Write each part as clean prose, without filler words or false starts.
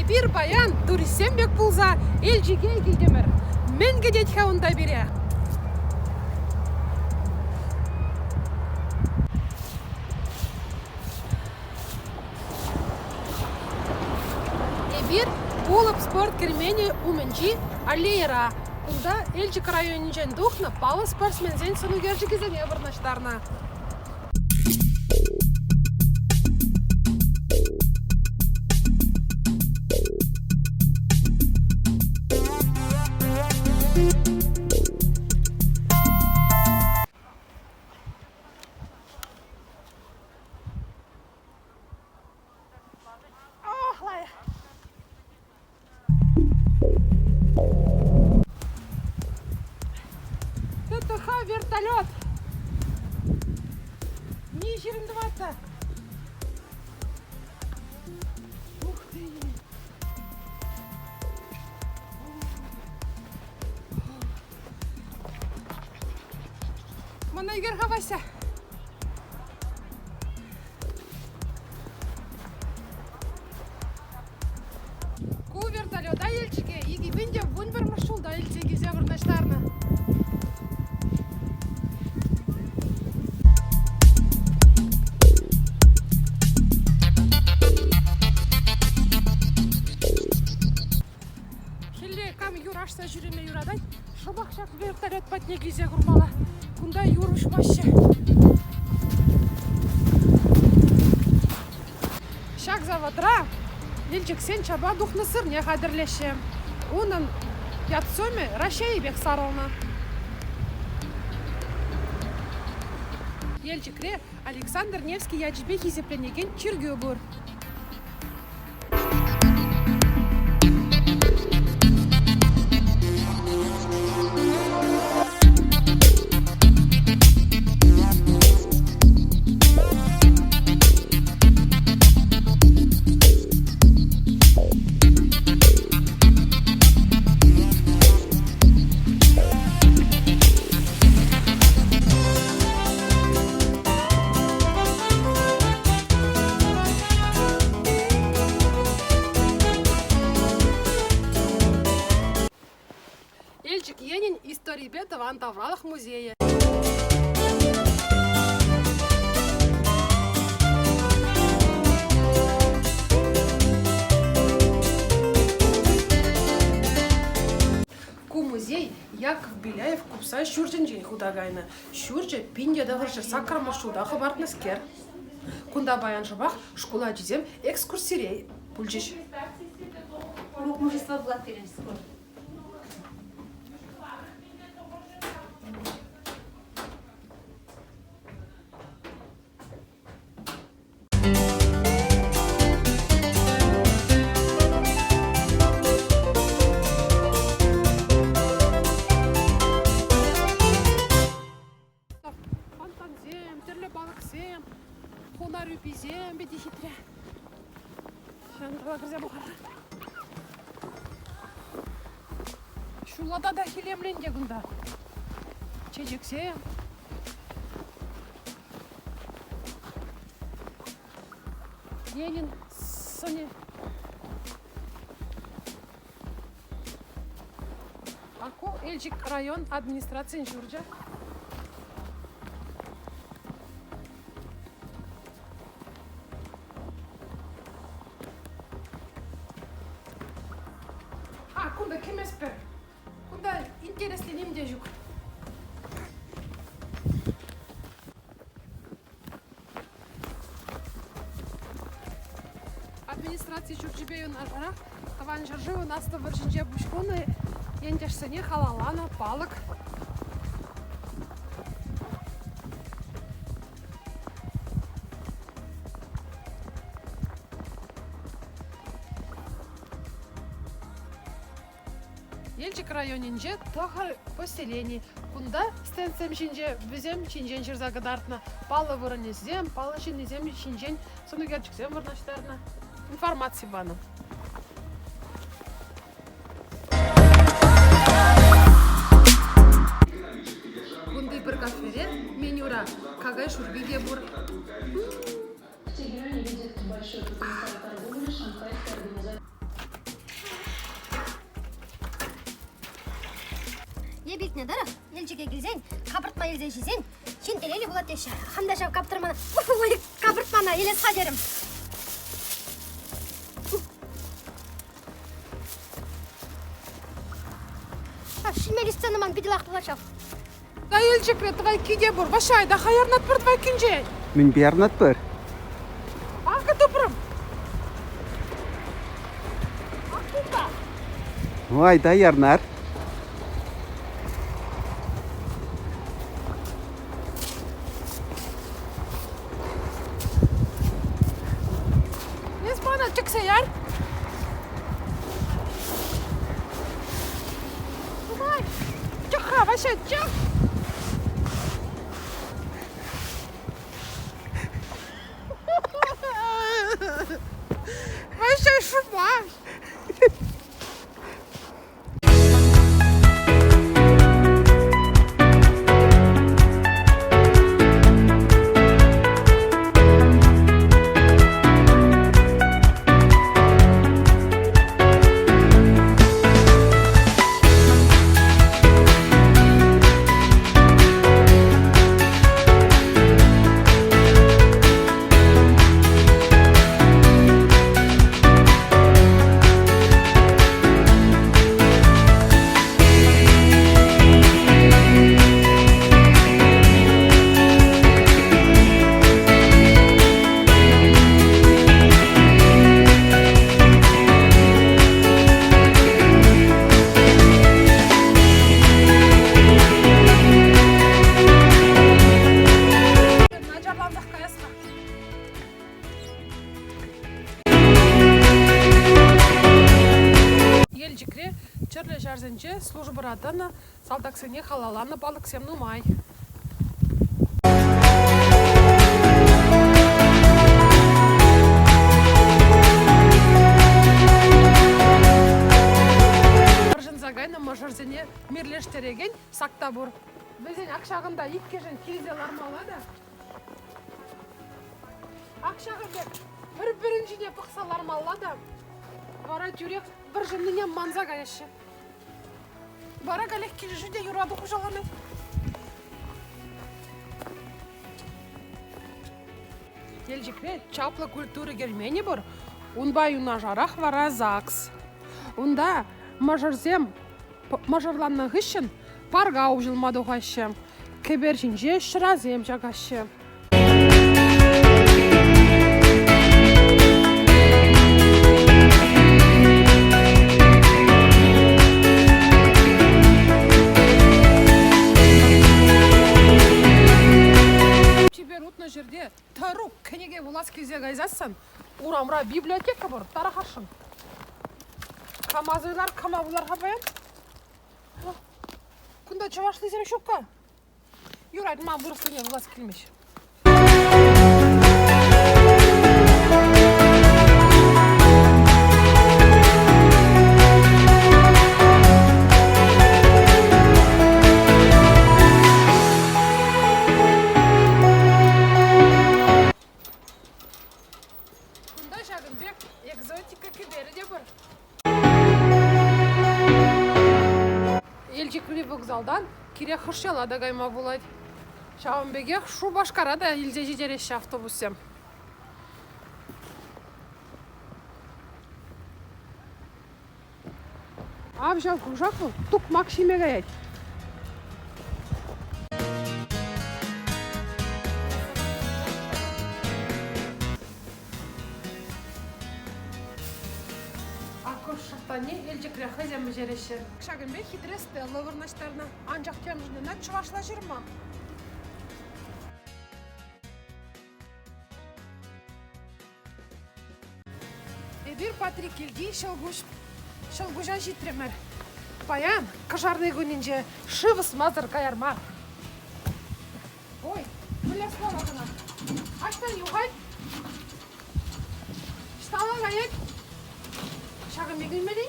Эпир паян туристсем пек пулса Елчӗке килтӗмӗр. Мӗн кӗтет-ха унта пире? Эпир Улӑп спорт керменӗ умӗнчи аллейӑра. Кунта Елчӗк районӗнчен тухнӑ паллӑ спортсменсен сӑнӳкерчӗкӗсене вырнаҫтарнӑ. Ох, лайӑх. ТТХ вертолет. Ми 24. Ух ты! Мана ӳкер-ха, Вася. Ку вертолета Елчӗке 2011 ҫулта илсе килсе вырнаҫтарнӑ. Хӗлле кам юр ашса ҫӳреме юратать, шӑпах ҫак вертолет патне килсе курмалла. Кунта юр уҫмаҫҫӗ. Ҫак заводра Елчӗксен чапа тухнӑ сырне хатӗрлеҫҫӗ. Унӑн ят-сумӗ Раҫҫейӗпех сарӑлнӑ. Елчӗкре Александр Невский ячӗпе хисепленекен чиркӳ пур. Елчӗк енӗн историпе тӑван тавралӑх музейӗ. Ку музей Яков Беляев купса ҫуртӗнчен хута кайнӑ. Ҫурчӗ 1908 ҫулта хӑпартнӑскер. Кунта паян шӑпах шкул ачисем экскурсире пулчӗҫ. Урок мужества пулать пирӗн скоро. Фонтансем, тӗрлӗ палӑксем, хунар юписем питӗ хитре. Ҫантала кӗрсе пӑхар. Ҫулла та илемлӗ ӗнтӗ кунта. Чечексем. Ленин сӑнӗ. А ку Елчӗк район администрацийӗн ҫурчӗ. А, кунта кӗместпӗр. Кунта интересли ним те ҫук. Администраци ҫурчӗпе юнашарах Тӑван ҫӗршывӑн Аслӑ вӑрҫинче пуҫ хунӑ ентешсене халалланӑ палӑк. Елчӗк районӗнче тӑхӑр поселени. Кунта стендсем ҫинче вӗсем ҫинчен ҫырса кӑтартнӑ, паллӑ вырӑнӗсем, паллӑ ҫыннисем ҫинчен сӑнӳкерчӗксем вырнаҫтарнӑ, информаци панӑ. Кунти пӗр кафере менюра какай шӳрпи те пур. Илтнӗ тӑрӑх, Елчӗке килсен, капӑртма илсе ҫисен, ҫын телейлӗ пулать теҫҫӗ. Хам та ҫав каптӑрмана, ой, капӑртмана илес-ха терӗм. Ҫимелли сцена ман питӗ лайӑх пулать ҫав. Та Елчӗкре тӑвайкки те пур. Ваҫҫа, айта хаярнатпӑр тӑвайккинчен. Мӗнпе ярнатпӑр? Акӑ тупрӑм. Ак кунта. Ну, айта ярнар. Эс мана чиксе яр. Тумай. Чӑх-ха, Вася, чӑх! Вася, шума! Начарлансах каяс-ха. Елчӗкре тӗрлӗ ҫарсенче службӑра тӑнӑ салтаксене халалланӑ палӑксем нумай. Вӑрҫӑнса кайнӑ мӑшӑрсене мирлештерекен сак та пур. Вӗсен ак ҫакӑнта иккӗшӗн килсе лармалла та ак ҫакӑн пек пӗр-пӗрин ҫине пӑхса лармалла та вара тӳрех вӑрҫӑннине манса каяҫҫӗ. Вара каллех килӗшӳ те юрату хуҫаланать. Елчӗкре чаплӑ культура керменӗ пур. Унпа юнашарах вара ЗАГС. Унта мӑшӑрсем мӑшӑрланнӑ хыҫҫӑн парка уҫӑлма тухаҫҫӗ. Кӗпер ҫинче ҫӑрасем ҫакаҫҫӗ. Чипер утнӑ ҫӗрте тӑрук кӗнеке вулас килсе кайсассӑн урамра библиотека пур, тарӑхасшӑн. Кама суйлар, кама вулар-ха паян? Кунта чӑвашлисем ҫук-ка. Юрать, ман вырӑслине вулас килмест. Кунта ҫакӑн пек экзотика кӗперӗ те пур. Елчӗкри вокзалтан кирек хӑш яла та кайма пулать. Ҫавӑн пекех Шупашкара та илсе ҫитереҫҫӗ автобуссем. Ав ҫав кушак вӑл тукмак ҫиме каять. Акӑш шӑрттанне Елчӗкре хӑйсем пӗҫереҫҫӗ. Ҫакӑн пек хитре стелла вырнаҫтарнӑ. Анчах темшӗн ӑна чӑвашла ҫырман. Эпир Патриккелти ҫӑлкуҫ ҫӑлкуҫа ҫитрӗмӗр. Паян кӑшарни кунӗнче шыв ӑсмасӑр каяр мар. Ой, выляс мала кӑна. Аҫтан юхать? Ӑҫталла каять? Ҫакӑн пек илмелле.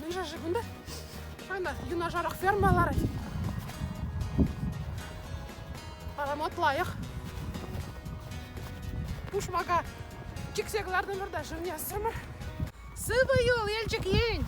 Мӗншӗн-ши кунта? Ҫакна юнашарах ферма ларать. Аромат лайӑх. Пушмака чиксе кӑлартӑмӑр та шывне ӑсрӑмӑр. Сывӑ юл, Елчӗк ен!